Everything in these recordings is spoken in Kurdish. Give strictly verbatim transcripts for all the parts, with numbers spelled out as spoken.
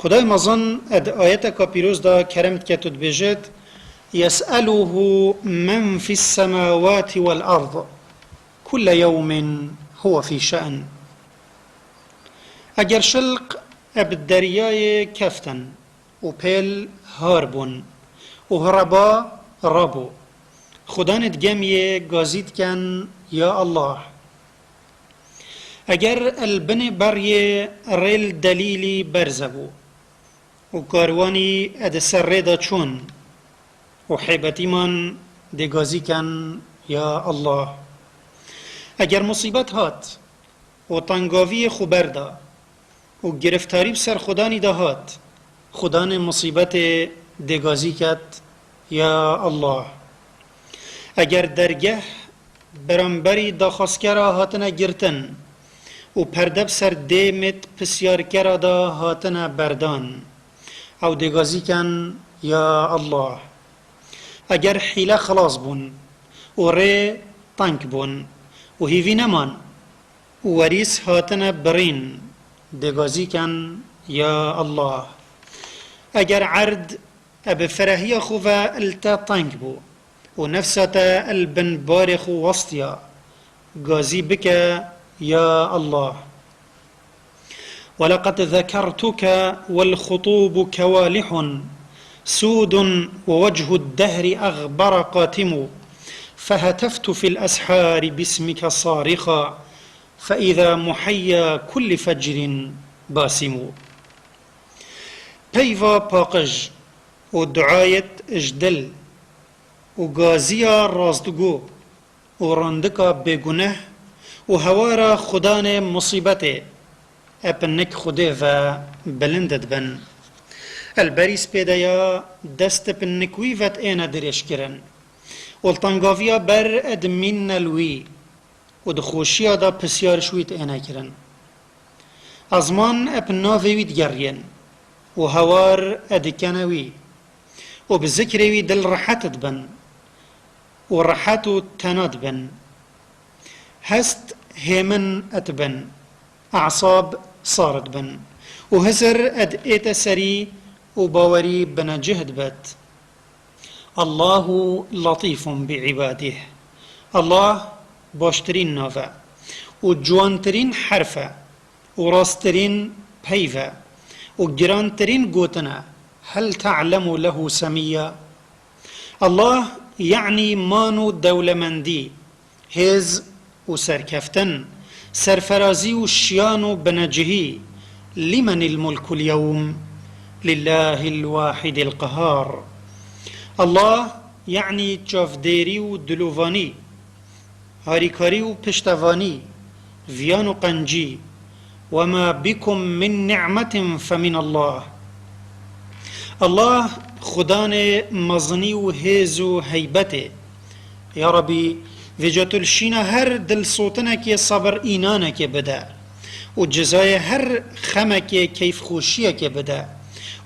Xwedayê mezin di ayeteka pîroz de kerem dike û dibêjit, "Yes'eluhu men fis semawati wel ard, kulle yewmin huwe fî şe'n." Eger şilq eb deryayê keftin û pêl har bûn û hireba rabû, xudanê di gemiyê gazî diken, ya Allah. Eger el binê beriyê rêl delîlî berze bû û karwanî ed ser rê de çûn û hêbetî man dê gazî ken, ya Allah. Eger musîbet hat û tengaviyê xwe berda û giriftarî bi ser xudanî de hat, xudanê musîbetê dê gazî ket, ya Allah. Eger dergeh beramberî daxwazkera hatine girtin û perde bi ser dêmêt pisyarkera de hatine berdan, ew dê gazî ken, ya Allah. Eger hîle xilas bûn û rê teng bûn û hîvî neman û werîs hatine birîn, dê gazî ken, ya Allah. Eger erd e bi ferehiya xwe ve li te teng bû û nefsa te el bin barê xwe westiya, gazî bike, ya Allah. ولقد ذكرتك والخطوب كوالح سود ووجه الدهر أغبر قاتم، فهتفت في الأسحار باسمك صارخا، فإذا محيا كل فجر باسم. Peyva paqij û duayet ji dil û gaziya rastgo û randika bêguneh û hewara xudanê musîbetê ep nik Xwedê ve bilind dibin. El berî spêdeya dest ep nik wî vet êne dirêjkirin û li tengaviya ber ed mînne li wî û di xweşiya de pisyar ji wî têne kirin. Ezman ep navê wî digeriyên û hewar e dikene wî û bi zikrê wî dil rehet dibin û rehet û tena dibin. Hest hêmin e dibin, esab sar dibin û hizir e diête serî û bawerî binecih dibet. Allahu letîfun bi îbadih. Allah baştirîn nav e û ciwantirîn herf e û rasttirîn peyv e û girantirîn gotin e, "Hel te'lemu lehu semîya?" Allah, yanî man û dewlemendî, hêz û serkeftin, serferazî û şiyan û binecihî, "Limenil mulkul yewm? Lillahil wahidil qehar." Allah, yanî çavdêrî û dilovanî, harîkarî û piştevanî, viyan û qencî, "Ve ma bikum min ni'metin fe min Allah." Allah, xudanê mezinî û hêz û heybetê. Ya Rebî, vêca tu li şîna her dilsotinekê sebir înanekê bide û cizayê her xemekê keyfxweşiyekê bide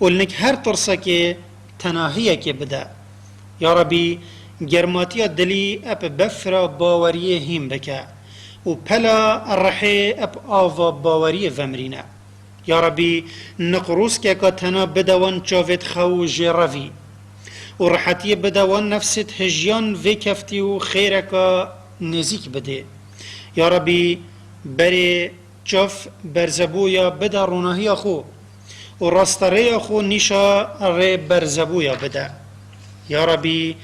û li nik her tirsekê tenahiyekê bide. Ya Rebî, germatiya dilî ep befra baweriyê hîn bike û pela rihê ep ava baweriyê vemirîne. Ya Rebî, niqrûskeka tena bide wan çavêt xew û jê revî û rehetiyê bide wan nefsêt hijiyan vê keftî û xêreka nêzîk bidê. Ya Rebî, berê çav berzebûya bide ronahiya xwe û rasterêya xwe nîşa rê berzebûya bide. Ya Rebî,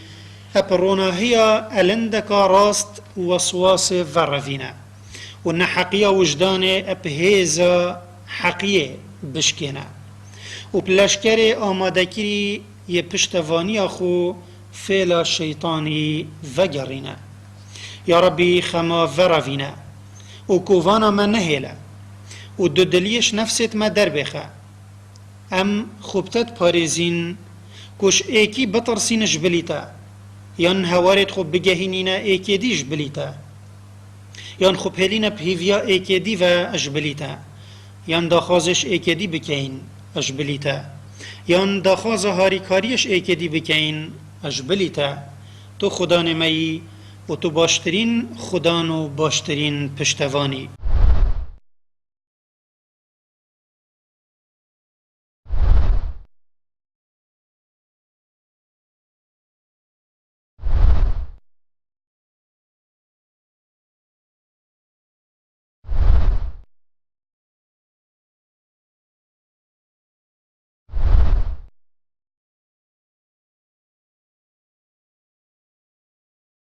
ep ronahiya elindeka rast û weswasê verevîne û neheqiya wijdanê ep hêza heqiyê bişkêne û bi leşkerê amadekirî yê piştevaniya xwe fêla şeytanî vegerîne. Ya Rebî, xema verevîne û kovana me nehêle û dudiliyê ji nefsêt me derbêxe. Em xwe bi te diparêzîn ku ji êkî bitirsîne ji bilî te, yan hewarêt xwe bigehînîne êkêdî ji bilî te, yan xwe pêlîne bi hîviya êkêdî ve ji bilî te, yan daxwazê ji êkêdî bikeyin ji bilî te, yan daxwaza harîkariyê ji êkêdî bikeyin ji bilî te. Tu xudanê me yî û tu baştirîn xudan û baştirîn piştevanî.